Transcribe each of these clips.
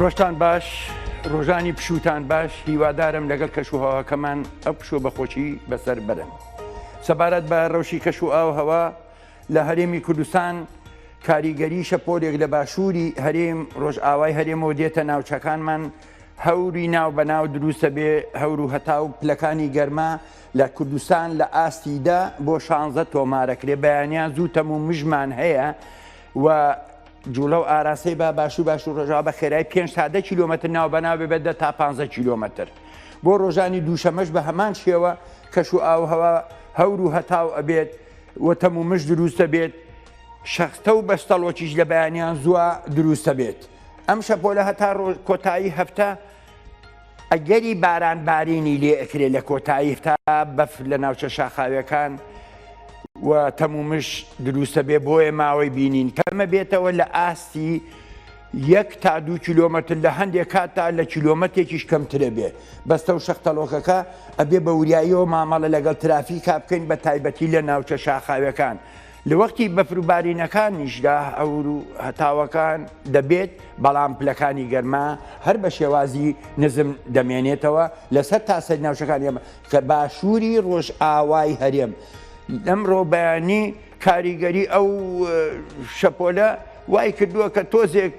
ڕۆژتان باش ڕۆژانی پشووتان باش هیوادارم لەگەڵ کەش و هەواکەمان ئەو پشووە بەخۆشی بەسەر بەرن سەبارەت بە ڕەوشی کەش و ئاو هەوا لە هەرێمی کوردستان کاریگەری شەپۆلێک لە باشووری هەرێم ڕۆژئاوای هەرێمەوە دێتە ناوچەکانمان هەوری ناو بەناو دروستە بێ هەور و هەتاو پلەکانی گەرما لە کوردستان لە ئاستی دە بۆ شانزە تۆمارەکرێ بەیانیان زوو تەم و مژمان هەیە و جوڵە و ئاراستەی با باشوور باشوور ڕۆژاوا بە خێرای 5 تا 10 کیلۆمەتر ناو بەناو بێ بە 10 تا 15 کیلۆمەتر بۆ ڕۆژانی دووشەمەش بە هەمان شێوە کەش و ئاوهەوا هەور و هەتاو ئەبێت و تەم و مژ دروستە بێت شەختە و بەستەڵۆکیش لە بەیانیان زووە دروستە بێت ئەم شەپۆلە هەتا کۆتایی هەفتە ئەگەری باران بارینی لێ ئەکرێ لە کۆتایی تا بەفر لە ناوچە شاخاویەکان و تەمومژ دروستە بێ بۆیە ماوەی بینین کەمە بێتەوە لە ئاستی یەک تا دوو کیلۆمەتر لە هەندێک کاتتا لە کیلۆمەتێکیش کەمترە بێ بەستە و شەختەڵۆکەکە ئەبێ بە وریاییەوە مامەڵە لەگەڵ ترافیکا بکەین بە تایبەتی لە ناوچە شاخاویەکان لە وەختی بەفر و بارینەکانیشدا هەور و هەتاوەکان دەبێت، بەڵام پلەکانی گەرما هەر بە شێوازی نزم دەمێنێتەوە لەسەر تاسەری ناوچەکانی کە باشووری ڕۆژئاوای هەرێم. ئەمڕۆ بەیانی کاریگەری ئەو شەپۆلە وای کردووە کە تۆزێک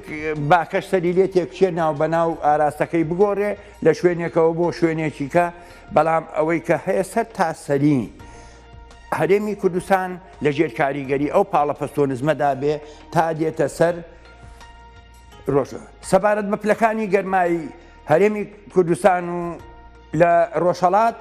باکەش سەری لێ تێکچێ ناوبەناو ئاراستەکەی بگۆڕێ لە شوێنێکەوە بۆ شوێنێکیکە، بەڵام ئەوەی کە هەیە سەر تاسەری هەرێمی کوردستان لە ژێر کاریگەری ئەو پاڵەپەستۆ نزمەدا بێ تا دێتە سەر ڕۆژە. سەبارەت بە پلەکانی گەرمای هەرێمی کوردستان و لە ڕۆژهەڵات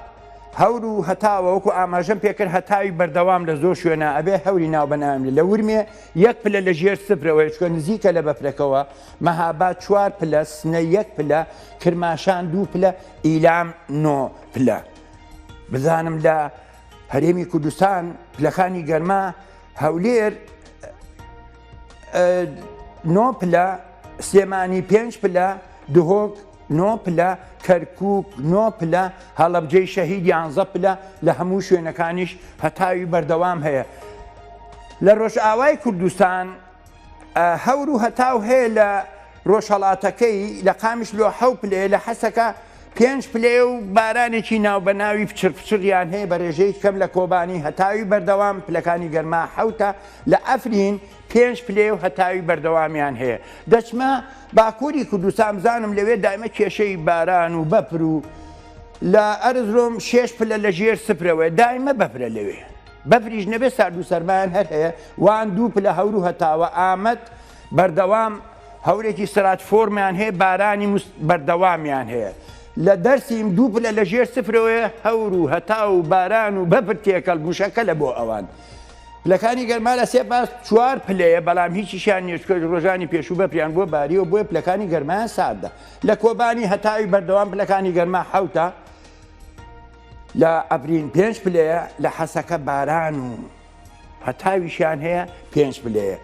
هەور و هەتاوە وەکو ئاماژەم پێکرد هەتاوی بەردەوام لە زۆر شوێنە ئەبێ هەوری ناو بەناوم لە ورمێ یەک پلە لە ژێر سفرەوەی چکە نزیکە لە بەفرەکەوە مەهاباد چوار پلە سنە یەک پلە کرماشان دوو پلە ئیلام نۆ پلە بزانم لە هەرێمی کوردستان پلەکانی گەرما هەولێر نۆ پلە سلێمانی پێنج پلە دهۆک نۆ پلە کەرکک نۆ پلە هەڵەبجەی شەهید یانزە پلە لە هەموو شوێنەکانیش هەتاوی بەردەوام هەیە لە ڕۆژئاوای کوردستان هەور و هەتاو هەیە لە ڕۆژهەڵاتەکەی لە قامیشلۆ حەو پلەیە لە حەسەکە پێنج پلەیە و بارانێکی ناوبەناوی پچڕ پچڕیان هەیە بە ڕێژەیەکی کەم لە کۆبانی هەتاوی بەردەوام پلەکانی گەرما حەوتە لە ئەفرین پێنج پلەیە و هەتاوی بەردەوامیان هەیە دەچمە باکووری کوردستان بزانم لەوێ دایمە کێشەی باران و بەفر و لە ئەرزرۆم شێش پلە لە ژێر سفرەوەیە دایمە بەفرە لەوێ بەفریش نەبێت سارد و سەرمایان هەر هەیە، وان دوو پلە هەور و هەتاوە، ئامەد بەردەوام هەورێکی ستراتفۆرمیان هەیە، بارانی بەردەوامیان هەیە. لە دەرسیم دوو پلە لە ژێر سفرەوەیە، هەور و هەتاو و باران و بەفر تێکەڵ موشەکەلە بۆ ئەوان. پلەکانی گەرما لە سێپاس چوار پلەیە، بەڵام هیچیشیان نییە چونکە ڕۆژانی پێشوو بەفریان بۆ باریوە، بۆیە پلەکانی گەرمایان ساردە. لە کۆبانی هەتاوی بەردەوام پلەکانی گەرما حەوتە. لە عەفرین پێنج پلەیە، لە حەسەکە باران و هەتاویشیان هەیە پێنج پلەیە.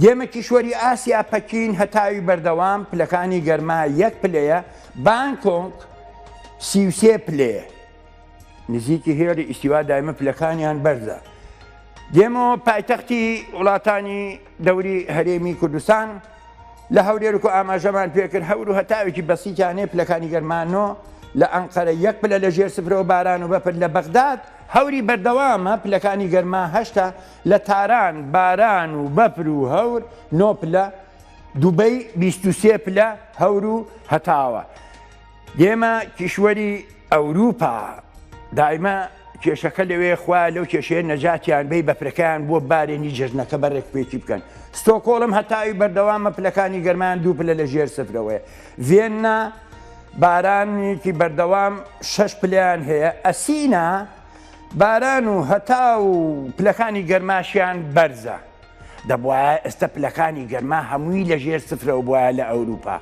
دێمە کیشوەری ئاسیا پەکین هەتاوی بەردەوام پلەکانی گەرما یەک پلەیە، بانکۆک 33 پلەیە. نزیکی هێڵی ئیستیوا دایمە پلەکانیان بەرزە. دێمەوە پایتەختی وڵاتانی دەوری هەرێمی کوردستان لە هەولێر وەکو ئاماژەمان پێکرد هەور و هەتاوێکی بەسیتیان هەیە پلەکانی گەرما نۆ لە ئەنقەرە یەک پلە لە ژێر سفرەوە باران و بەفر لە بەغداد هەوری بەردەوامە پلەکانی گەرما هەشتا لە تاران باران و بەفر و هەور نۆ پلە دوبەی 23 پلە هەور و هەتاوە دێمە کیشوەری ئەوروپا دایمە کێشەکە لەوێ خوایە لەو کێشەیە نەجاتیان بەی بەفرەکەیان بۆ بارێنی جەژنەکە بە ڕێکوپێکی بکەن ستۆکۆڵم هەتاوی بەردەوامە پلەکانی گەرمایان دوو پلە لە ژێر سفرەوەیە ڤێننا بارانێکی بەردەوام شەش پلەیان هەیە ئەسینا باران و هەتاو و پلەکانی گەرماشیان بەرزە دەبوایە ئێستا پلەکانی گەرما هەمووی لە ژێر سفرەوە بوایە لە ئەوروپا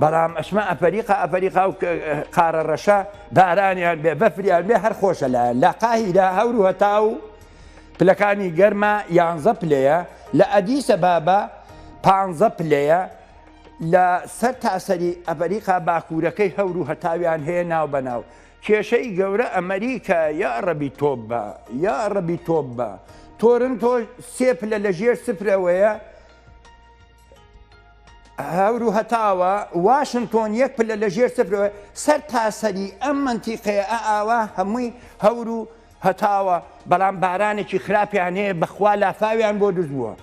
بەڵام ئەشمە ئەفەریقا ئەفەریقا و قارە ڕەشە بارانیان بێ بەفریان بێ هەر خۆشە لایەن لە قاهیرە هەور و هەتاو پلەکانی گەرما یانزە پلەیە لە ئەدیسە بابا پانزە پلەیە لە سەر تاسەری ئەفەریقا باکوورەکەی هەور و هەتاویان هەیە ناو بەناو کێشەی گەورە ئەمریکا یاڕەبی تۆبە یاڕەبی تۆبە تۆرنتۆ سێ پلە لە ژێر سفرەوەیە. هەور و هەتاوە، واشنتۆن یەک پلە لە ژێر سفرەوە، سەر تا سەری ئەم مەنتیقەیە ئە ئاوا هەمووی هەور و هەتاوە، بەڵام بارانێکی خراپیان هەیە بەخوا لافاویان بۆ دروست بووە.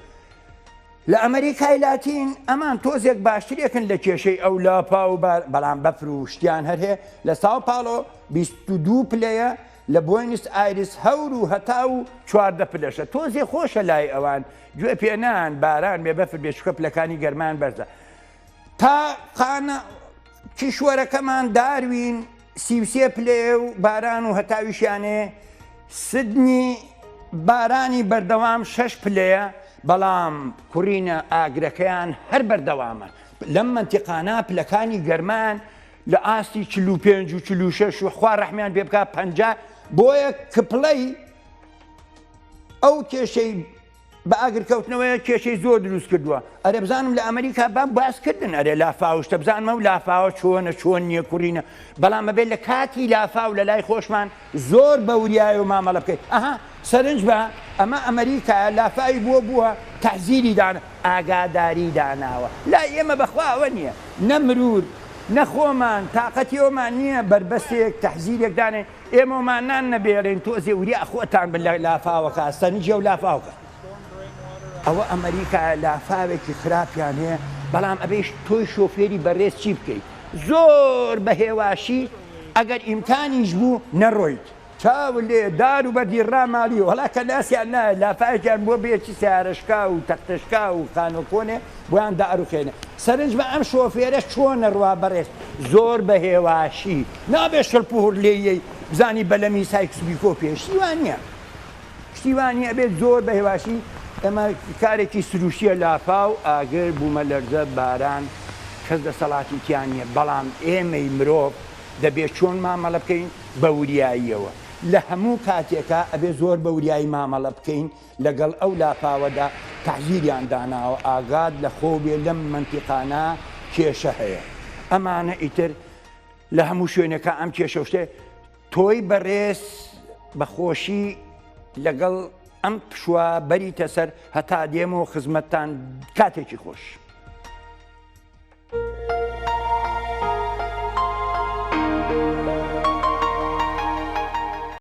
لە ئەمەریکای لاتین ئەمان تۆزێک باشترێکن لە کێشەی ئەو لافاو و بار بەڵام بەفر و شتیان هەر هەیە، لە ساو پاڵۆ 22 پلەیە، لە بۆینس ئایرس هەور و هەتاو و 14 پلەشە، تۆزێ خۆشە لای ئەوان گوێ پێ نان باران بێ بەفر بێ چونکە پلەکانی گەرمان بەرزە تا قانە کیشوەرەکەمان داروین 33 پلەیە و باران و هەتاویشیانێ سدنی بارانی بەردەوام شەش پلەیە بەڵام کوڕینە ئاگرەکەیان هەر بەردەوامە لەم مەنتیقانە پلەکانی گەرمان لە ئاستی 45 و 46 و خوا ڕەحمیان پێ بکا 50 بۆیە کپڵەی ئەو کێشەی بە ئاگرکەوتنەوەیە کێشەی زۆر دروست کردووە ئەرێ بزانم لە ئەمریکا بام باس کردن ئەرێ لافاو شتە بزانم ئەو لافاوە چۆنە چۆن نییە کوڕینە بەڵام ئەبێت لە کاتی لافاو لە لای خۆشمان زۆر بە وریایە و مامەڵە بکەیت ئەها سەرنج بە ئەمە ئەمریکا لافاوی بووە بووە تەحزیری دانا ئاگاداری داناوە لای ئێمە بەخوا ئەوە نییە نە مرور نە خۆمان تاقەتی ئەومان نییە بەربەستێک تەحزیرێک دانێن ئێمەومان نان نەبێڵێن تۆزێ وریا خۆتان بن لە لافاوەکە سەرنجی ئەو لافاوکە ئەوە ئەمریکایە لافاوێکی خراپیان هەیە بەڵام ئەبێ تۆی شۆفێری بەڕێز چی بکەیت زۆر بە هێواشی ئەگەر ئیمکانیش بوو نەڕۆیت چاو لێ دار و بەردی ڕاماڵی وەڵا کە ناسیان نایە لافاوێکیان بۆ بێ چ سیارە شکاو و تەختە شکاو و خانوو کۆنێ بۆیان دائەروخێنێ سەرنج بە ئەم شۆفێرە چۆن ئەڕوا بەڕێز زۆر بە هێواشی نابێ شڵپ و هوڕ لێی یەی بزانی بەلەمی سایکس بیکۆ پێ شتی وا نییە شتی وا نییە ئەبێت زۆر بە هێواشی ئەمە کارێکی سروشتیە لافاو ئاگر بوومەلەرزە باران کەس دەسەڵاتی تیا نییە بەڵام ئێمەی مرۆڤ دەبێت چۆن مامەڵە بکەین بە وریاییەوە لە هەموو کاتێکا ئەبێ زۆر بە وریایی مامەڵە بکەین لەگەڵ ئەو لافاوەدا تەحزیریان داناوە ئاگات لە خۆو بێ لەم مەنتیقانە کێشە هەیە ئەمانە ئیتر لە هەموو شوێنەکە ئەم کێشە شتێ تۆی بەڕێز بە خۆشی لەگەڵ ئەم پشوە بەریتە سەر هەتا دێم و خزمەتتان کاتێکی خۆش.